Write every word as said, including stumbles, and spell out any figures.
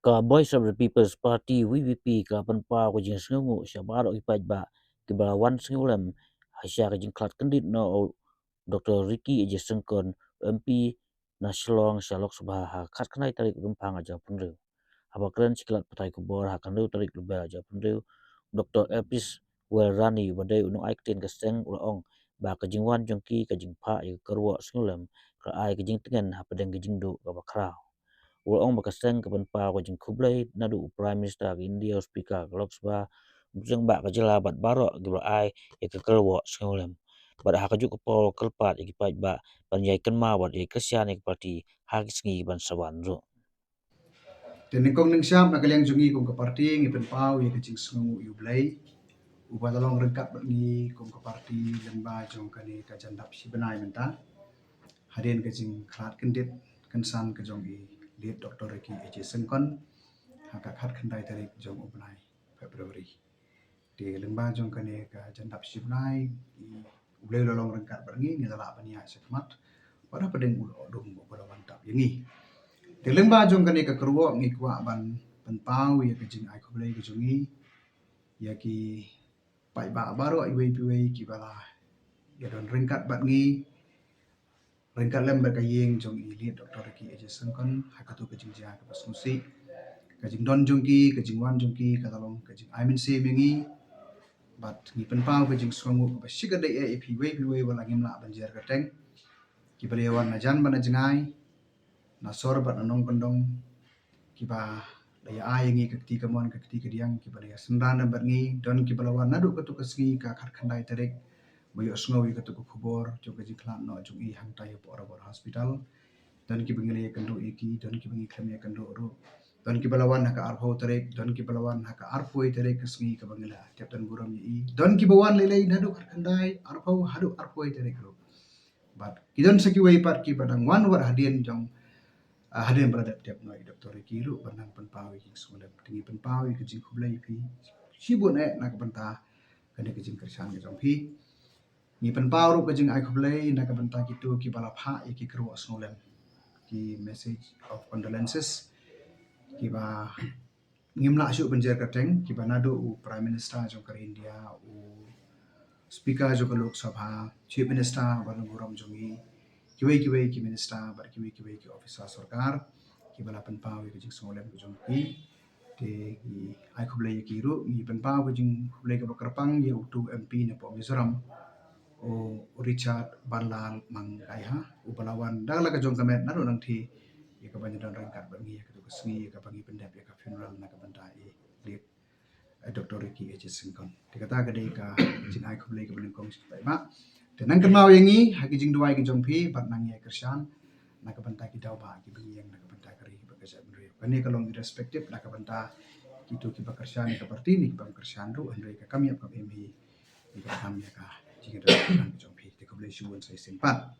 Ka Voice of the People's Party, V P P, ka pynpaw ka jingsngewnguh sha baroh ki paidbah kiba la wan sngewlem ha sha ka jingkhlad kyndit noh u Doctor Ricky A J Syngkon, M P na Shillong sha Lok Sabha, ha ka khatkhyndai tarik u Rymphang arhajar arphew hynriew. Haba kren sha ki lad pathai khubor ha ka hynriew tarik Lber arhajar arphew hynriew, Doctor Elpis Welrani, uba dei u nongai ktien ka seng, u la ong ba ka jingwan jong ki ka jingphah ïa ka kyrwoh sngewlem ka la ai ka jingtngen hapdeng ka jingduh kaba khraw. U la ong ba ka seng ka pynpaw ka jingkhublei naduh u Prime Minister ka India, u Speaker ka Lok Sabha, u Rangbah ka jylla bad baroh kiba la ai ïa ka kyrwoh sngewlem. Bad ha kajuh ka por u la kyrpad ïa ki paidbah ban ïai kynmaw bad ïai kyrshan ïa ka party ha ki sngi ban sa wan ruh. Te nyngkong nyngshap, na ka liang jong ngi kum ka party, ngi pynpaw ïa ka jingsngewnguh ïa U Blei uba la long ryngkat bad ngi kum ka party lyngba jong kane ka jan dap shi bnai mynta, hadien ka jingkhlad kyndit kynsan ka jong i late Doctor Ricky A J Syngkon ha ka khatkhyndai tarik jong u bnai February. Te lyngba jong kane ka jan dap shi bnai, i U Blei u la long ryngkat bad ngi, ngi la lah ban ïaid sha khmat bad hapdeng u lyoh dum uba la wan tap ïa ngi. Te lyngba jong kane ka kyrwoh, ngi kwah ban pynpaw ïa ka jingai khublei ka jong ngi ïa ki paidbah baroh iwei pa iwei kiba la ïadon ryngkat bad ngi, ryngkat lem bad ka ïing jong i late Doctor Ricky A J Syngkon ha kato ka jingjia kaba sngewsih, ka jingdon jong ki, ka jingwan jong ki ka la long ka jingai mynsiem ïa ngi. Bad ngi pynpaw ka jingsngewnguh kaba shikatdei ïa phi iwei pa iwei, wat la ngim lah ban jer kyrteng, kiba la ïawan na jan bad na jngai, na sor bad na nongkyndong, kiba la ïa ai ïa ngi ka kti kamon ka kti kadiang, kiba la ïa synran bad ngi. Don kiba la wan naduh kato ka sngi ka khatkhyndai tarik ba ïohsngew ïa kato ka khubor jong ka jingkhlad noh jong i hangtai hapoh Robert Hospital. Don kiba ngi la ïakynduh ïa ki, don kiba ngi khlem ïakynduh ruh. Don kiba la wan ha ka arphew tarik, don kiba la wan ha ka arphew tarik, ka sngi kaba ngi la tep don burom ïa i. Don kiba wan lei lei naduh khatkhyndai, arphew haduh arphew tarik ruh. Bad ki don sa kiwei pat kiba dang wan wat hadien jong, ah, hadien ba la dep tep noh i Doctor Ricky ruh ban nang pynpaw ïa ki jingsngewlem. Te ngi pynpaw ïa ki jingkhublei ïa phi shibun eh na ka bynta kane ka jingkyrshan ka jong phi. Ngi pynpaw ruh ka jingai khublei na ka bynta kito kiba la phah ïa ki kyrwoh sngewlem, ki message of condolences, kiba ngim lah shuh ban jer kyrteng, kiba naduh u Prime Minister jong ka ri India, u Speaker jong ka Lok Sabha, Chief Minister ba long burom jong ngi, kiwei kiwei ki minister bad kiwei kiwei ki officer sorkar kiba la pynpaw ïa ka jingsngewlem ka jong ki. Te ngi ai khublei ïa ki ruh. Ngi pynpaw ka jingkhublei kaba kyrpang ïa uto u M P napoh Mizoram, u Richard Banlal Mangaiha, uba la wan da la ka jong ka met naduh nangthie ïa kaba ngi don ryngkat bad ngi ïa kato ka sngi ïa kaba ngi pyndep ïa ka funeral na ka bynta i late, eh, Doctor Ricky A J Syngkon. Te kata ka dei ka jingai khublei kaba nyngkong sha ki paidbah. Te nang kynmaw ïa ngi ha ki jingduwai ki jong phi bad nang ïai kyrshan na ka bynta ki daw ba ki bynta na ka bynta ka ri bad ka jaitbynriew. Kane ka long irrespective na ka bynta kito kiba kyrshan ïa ka party ne kiba kyrshan ruh, hynrei ka kam ïap kam im hi ïa ka kam ïa ka jingïadei ka jong phi. Te khublei shibun sa shisien pat.